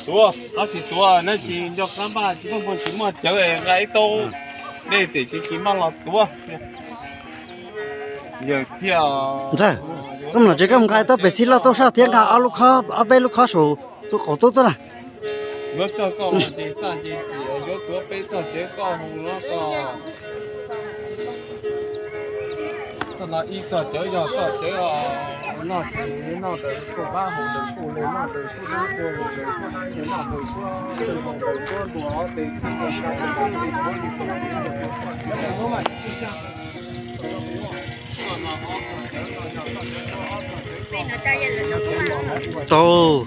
Tuav, tab sis tuav neb tsis nco qab npaj tsis muaj tsis muaj cawv nqa ib taub dej tim tsis tsis maj los tuav. Yawg thiaj, Ntxawg, koj mus nom tsev koj mus nqa ib taub pes xib loj tuaj soj thiab nqa ob lub khob, ob peb lub khob saum tus qaum tub tuaj na. Yuav coj koj mus ces txaj ces tias yuav tuav peb txog cawv koj hu no koj. Txoj no ib txoj cawv yog txoj cawv noj ces noj ntawm kuj pab hu ntawm kuj le noj ntawm kuj dub kuj hu ntawm kuj dab ces noj ntawm kuj hu ntawm kuj ntuas tes kuj hu ntawm kuj li kuj li kuj li kuj li kuj li kuj. Tau.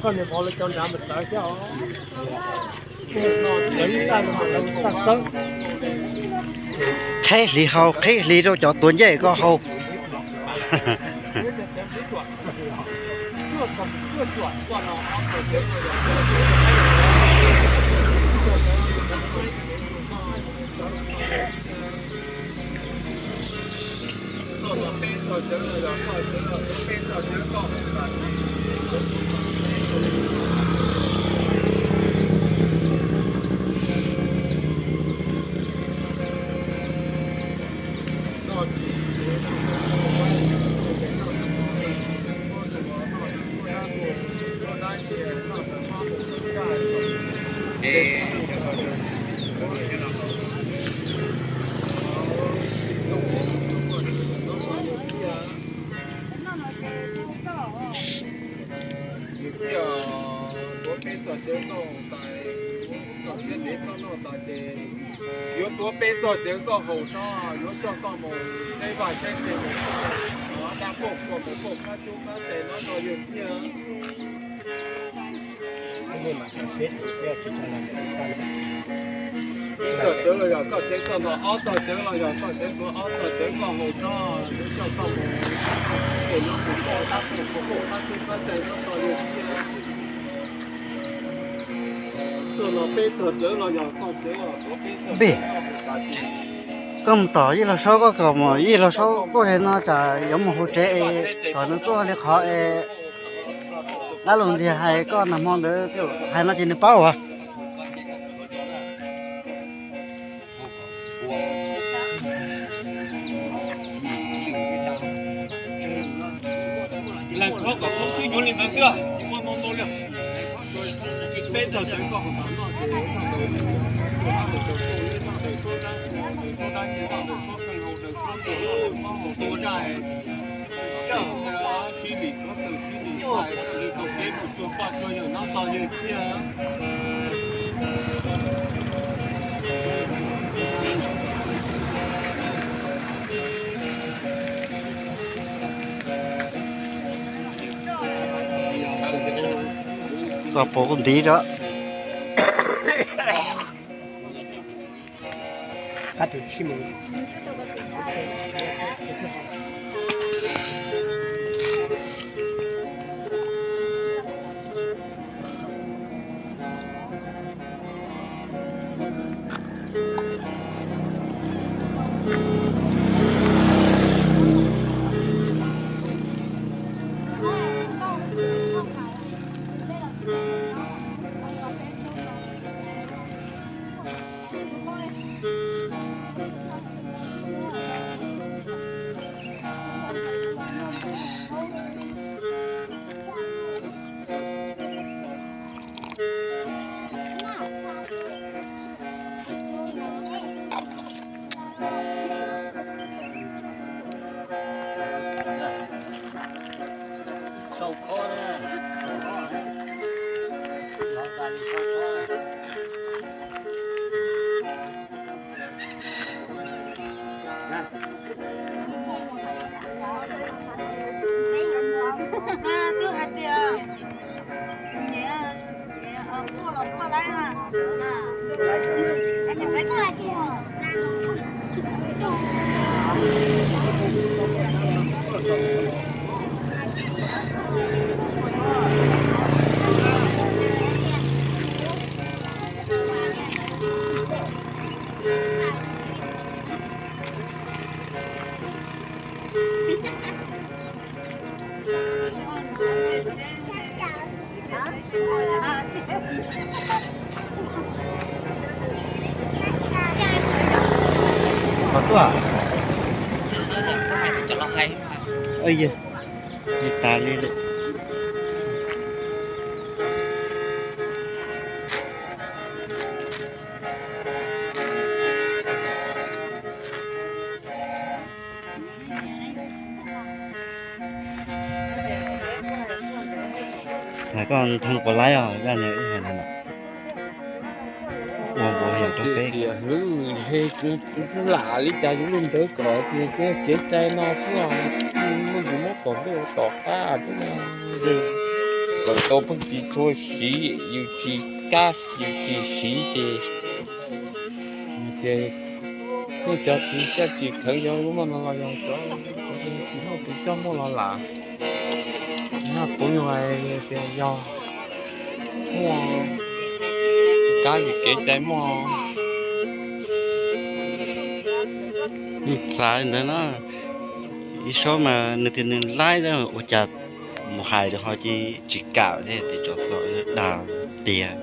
Koj niam pov lawv cov nrad mas tawv thiab os. Qheb hliv hau, qheb hliv rau cov tuav ncej koj hau. Yus thiaj tuav peb txog cawv koj haus tas, koj siab ntev koj noj tas ces yuav tuav peb txog cawv koj haus tso, yuav coj koj mus saib vaj saib tsev, mus dab poj kua mus poj qab cub qab tes no rau yawg thiab. Txog cawv los yog koj cawv koj noj, ob txog cawv los yog koj cawv tuav, ob txog cawv koj haus tso, yuav coj koj mus, ces yuav mus dab poj kua mus poj qab cub qab tes no rau yawg thiab. Txog los peb txog cawv los yog koj cawv, tuav peb txog cawv koj haus tas ces. Koj mus tom Yij Laug Saub, koj kom mus Yij Laug Saub tuaj ze no tsam yuav mus hauv tsev es kom nws tuaj li qhov es dab laug ntxiag hais koj nag hmo ntawd, hais no ces nws paub as. Leej qhuab kom poob xwb, yuav li ntawd xwb, tsis muaj ntau ntau li. Peb txog cawv koj haus tas noj ces noj ntawm, noj ntawm, noj ntawm, noj ntawm, noj ntawm, noj ntawm, noj ntawm, noj ntawm, noj ntawm, noj ntawm, noj ntawm, noj ntawm, Txog pov kuj ntiv rau. Twb hais tias Qhov tuaj. Ov, yog li tas li lawm. Hais koj nthee puas laib os, zaj no ib hais no ua npaum yog rau peb. Lam li cas yus lub ntawd kom tias kev cai no xwb os, muaj yus muab tom ntej ua tom qab xwb no. Kom tau pheej tsis tshua siv, yus tsis kam, yus tsis siv ces tias nej cov txiv xyab tsis kheev yog lub no no los yog cov tsis muaj tus coj muaj los lam. Nyob kuv yog hais tias yog muaj kab vim kev cai muaj. Xav li ntawd na, ib sob mas nws tias nws laib ua cas mus hais rau ho ces tsis kam thiab, tias tsov txom dag tiag.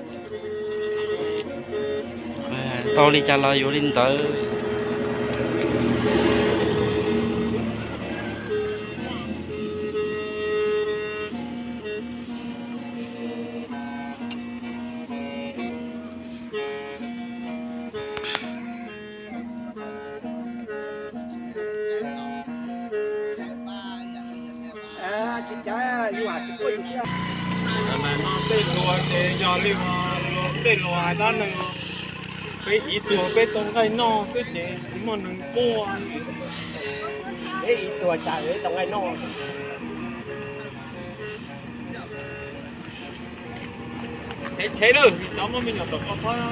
Tau li cas los yuav li ntawd. Mas no tej luag ces yog li luag tej luag hais dab neeg, peb ib tug peb tau nqaij noj xwb ces tsis muaj neeg quaj. Peb ib tug cas peb tau nqaij noj. Chev chev lawm, cov muaj me nyuam tom ko thob.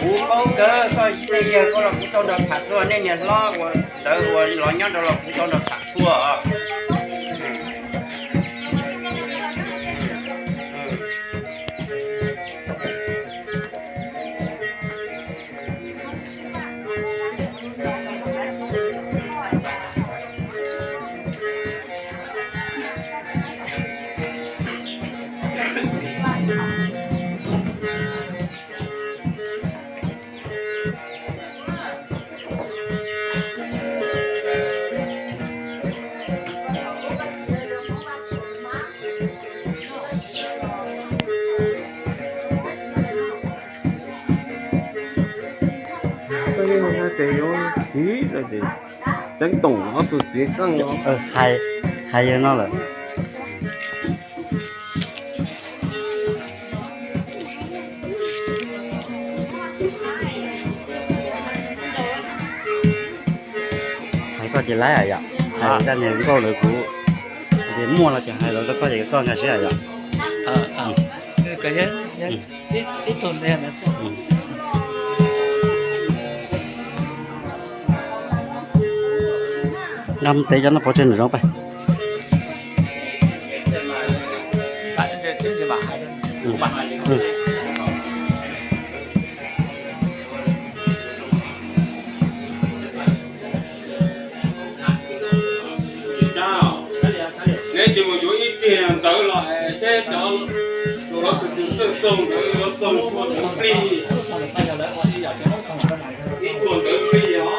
Kuv paub kawg, koj tej yawg koj los kuv tau nrog tham tuaj, nej niam hlob uas ntawd uas los nyob nraud los kuv tau nrog tham tuaj os. Koj yeej hais tias yuav khiv lawm ces ceeb toom ob tug txiv qeej os. Hais, hais yawg no lawm. Hais koj ces laib yom, hais zaj niag nkauj ntawd kuv ces muaj los ces hais los rau koj ces koj nkag siab yom. Nqa mus tev cov no pov tseg nram zoov pab. Neb tsis mus yuav ib tiag ntawd los seb cov tus lawv tus tus txawj txoog ntawd yuav txoog ua tus plig. Ib tug ntawd plig os.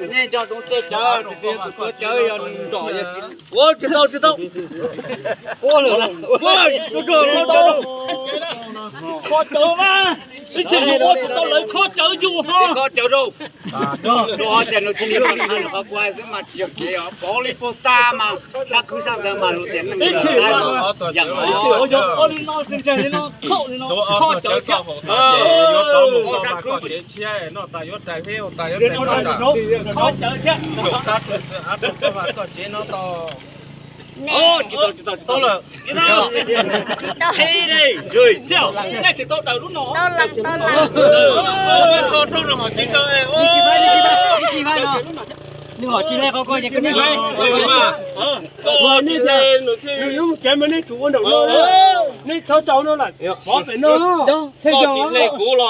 Nej nco ntsoov tej cawv, tus tuav cawv yog nws nrom yog tsis, ua tsis tau tsis tau. Ua lawm, ua tsis tau, kho cawv mas, ib txhia yus ua tsis tau lawv kho cawv yus ho. Kho cawv rau. Rau qhov tias nws tsis yog qhov kuv hais xwb mas tsis yog kev os, pov li pov tas mas sab khwb sab ntawd mas lus tias neeg ib txhia yog ua li no ntseeg li no, kho li no, kho cawv thiab. Kho cawv thiab. Tsis tau, tsis tau, tsis tau lawm. Tsis tau. Nej tsis tau daws lub no. Tau lawm, tau lawm. Nws hom tsis le qhov ko ces koj niam. Nws yuav mus kev mas nej tsum ua nraum no, nej txhob tau no lawm, pov pem no. Thiaj yog. Yeej koj mas,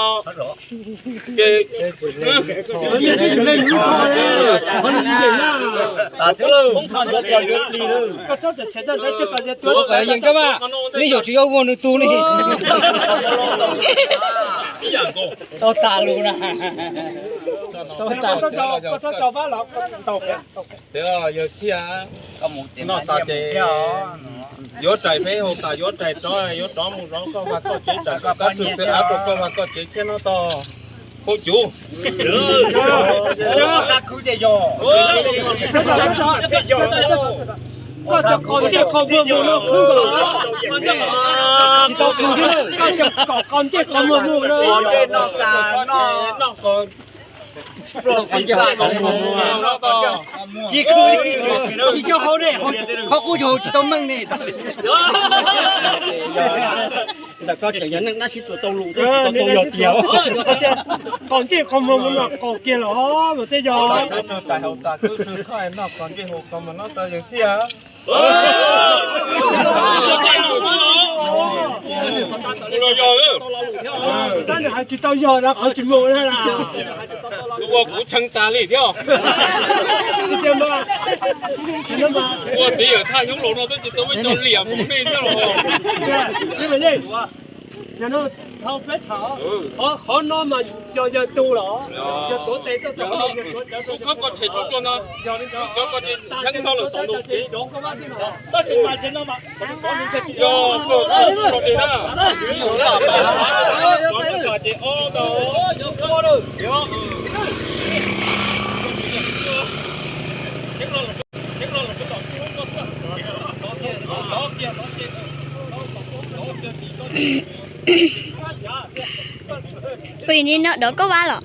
nej yuav tsis yuav ua nws tus li. Tau tas lus na. Tau tas. Yawg thiaj noj tas ces yuav rais peb hau tas, yuav rais rov, yuav rov mus zov koj vaj koj tsev, rais koj kab tug xwb, av rau koj vaj koj tsev thiab no tog. Khaub cuv. Koj cov qos ncej qos muag muag no, koj cov qos ncej qos muag muag no. Tsis khwv, tsis coj hauv ne, qhov qub tsis tau meej ne. Ntawm koj tseem yog neeg dab tsi tsuas tau lus, tau yog tiag. Qos ntsej qos muag mus noj qos kiag los mas tej yog. Tais hauv tas koj noj qos ntsej hauv qos mas noj tau yog txiaj. Tab nws hais tsis tau yog na, qhov tsis mus na. Ua kuv tshee tas li thiab. Ua txiv yawm thaj nyob laus no twb tsis tau muaj cov liam mus nej thiab los. Qhov no mas yog yawg tug los, yog tuav tes tuaj tau, yog tuav cawv tau, yog cov ko ces yeeb no lawm tau ntu kev. Tab sis mas ces no mas yog ko ces na, cov no tas ces ob tau. Ui, ni no dov koj vaj los.